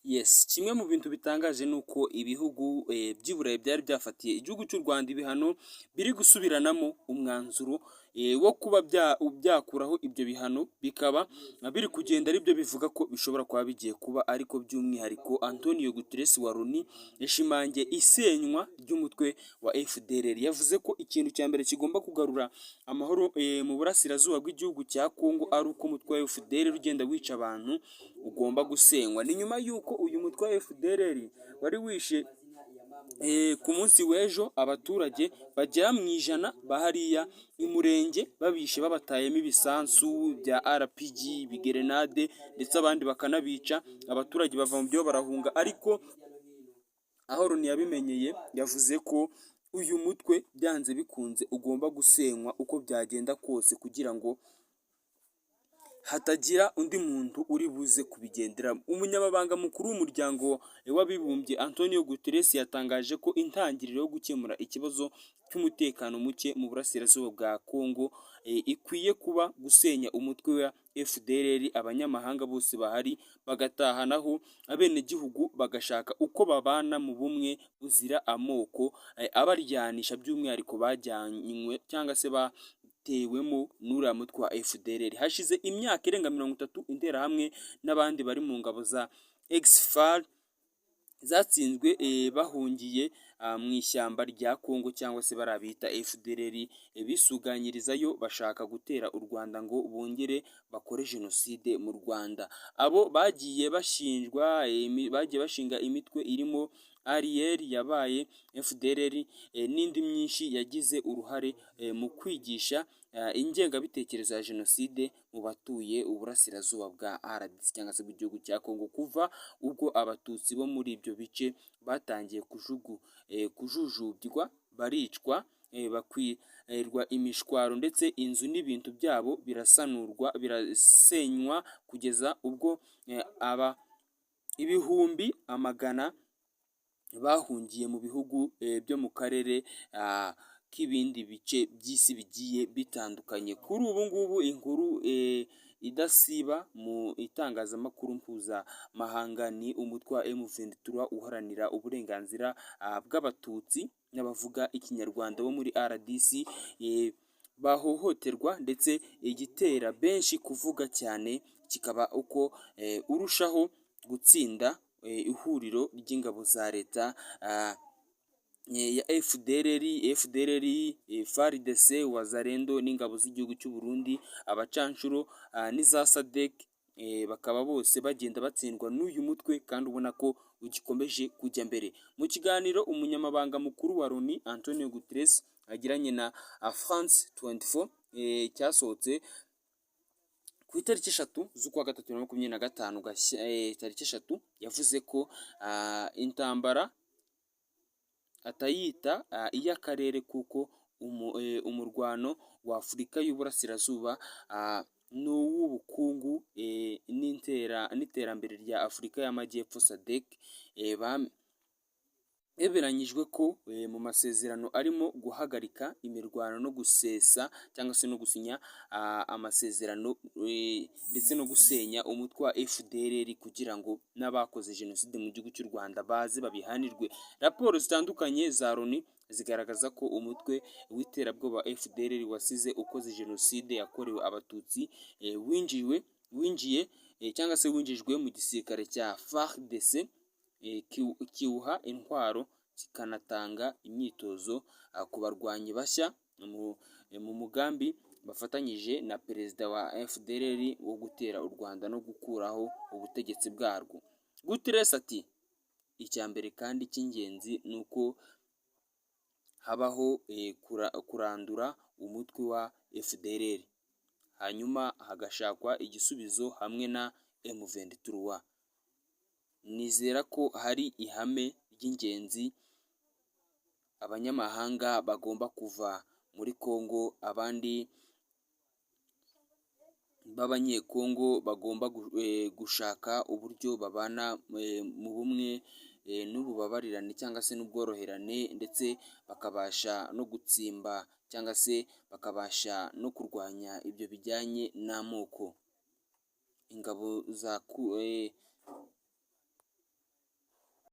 Yes, kimwe mu bintu bitangaje ni uko ibihugu by'i Burayi byari byafatiye igihugu cy'u Rwanda ibihano biri gusubiranamo umwanzuro wo kuba byakuraho ibyo bihano, bikaba biri kugenda aribyo bivuga ko bishobora kuba bigiye kuba. Ariko by'umwihariko Antonio Guterres wa Loni yashimangiye isenywa ry'umutwe wa FDLR. Yavuze ko ikintu cya mbere kigomba kugarura amahoro mu burasirazuba bw'igihugu cya Congo ari uko umutwe wa FDLR ugenda wica abantu ugomba gusenywa. Ni nyuma y'uko uyu mutwe wa FDLR wari wishe ku munsi w'ejo abaturage bagera mu 100 bahariya i Murenge, babishe babatayemo ibisasu bya RPG, ibigerenade, ndetse abandi bakanabica. Abaturage bava mu byo barahunga. Ariko aho Loni yabimenyeye, yavuze ko uyu mutwe byanze bikunze ugomba gusenywa uko byagenda kose, kugira ngo hatagira undi muntu uri buze kubigenderamo. Umunyamabanga mukuru w'Umuryango w'Abibumbye, Antonio Guterres, yatangaje ko intangiriro yo gukemura ikibazo cy'umutekano muke mu burasirazuba bwa Congo ikwiye kuba gusenya umutwe wa FDLR, abanyamahanga bose bahari bagatahanaho, abenegihugu bagashaka uko babana mu bumwe buzira amoko abaryanisha, by'umwihariko bajyanywe cyangwa se batewemo n'uriya mutwe wa FDLR. Hashize imyaka irenga 30 Interahamwe n'abandi bari mu ngabo za Ex-FAR zatsinzwe bahungiye mu ishyamba rya Congo, cyangwa se bariya bita FDLR bisuganyirizayo bashaka gutera u Rwanda ngo bongere bakore jenoside mu Rwanda. Abo bagiye bashinjwa, bagiye bashinga imitwe irimo ARR yabaye FDLR n'indi myinshi yagize uruhare mu kwigisha ingengabitekerezo ya jenoside mu batuye uburasirazuba bwa RDC cyangwa se bw'igihugu cya Congo. Kuva ubwo Abatutsi bo muri ibyo bice batangiye kujujubywa, baricwa, bakwirwa imishwaro, ndetse inzu n'ibintu byabo birasanurwa, birasenywa, kugeza ubwo aba ibihumbi amagana bahungiye mu bihugu byo mu karere k'ibindi bice by'isi bigiye bitandukanye. Kuri ubu ngubu inkuru idasiba mu itangazamakuru mpuzamahanga ni umutwe wa M23 uharanira uburenganzira bw'Abatutsi n'abavuga Ikinyarwanda bo muri RDC bahohoterwa, ndetse igitera benshi kuvuga cyane kikaba uko urushaho gutsinda ihuriro ry'ingabo za leta ya FDLR, FDLR, FARDC, Wazalendo n'ingabo z'igihugu cy'u Burundi, abacanshuro n'iza SADC, bakaba bose bagenda batsindwa n'uyu mutwe kandi ubona ko ugikomeje kujya mbere. Mu kiganiro umunyamabanga mukuru wa Loni Antonio Guterres agiranye na France 24 cyasohotse ku itariki 3 z'ukwa gatatu 2025, tariki 3, yavuze ko intambara atayita iy'akarere, kuko umurwano wa Afurika y'Uburasirazuba ni uw'ubukungu n'iterambere rya Afurika y'Amajyepfo SADC. Bemeranyijwe ko mu masezerano arimo guhagarika imirwano no gusesa cyangwa se no gusinya amasezerano, ndetse no gusenya umutwe wa FDLR, kugira ngo n'abakoze jenoside mu gihugu cy'u Rwanda baze babihanirwe. Raporo zitandukanye za Loni zigaragaza ko umutwe w'iterabwoba FDLR wasize ukoze jenoside yakorewe Abatutsi winjiwe, winjiye cyangwa se winjijwe mu gisirikare cya FARDC, kiwuha intwaro, kikanatanga imyitozo ku barwanyi bashya mu mugambi bafatanyije na perezida wa FDLR wo gutera u Rwanda no gukuraho ubutegetsi bwarwo. Guterres ati: "Icya mbere kandi cy'ingenzi ni uko habaho kurandura umutwe wa FDLR, hanyuma hagashakwa igisubizo hamwe na M23. Nizera ko hari ihame ry'ingenzi: abanyamahanga bagomba kuva muri Congo, abandi b'Abanyekongo bagomba gushaka uburyo babana mu bumwe n'ububabarirane cyangwa se n'ubworoherane, ndetse bakabasha no gutsimba cyangwa se bakabasha no kurwanya ibyo bijyanye n'amoko." Ingabo za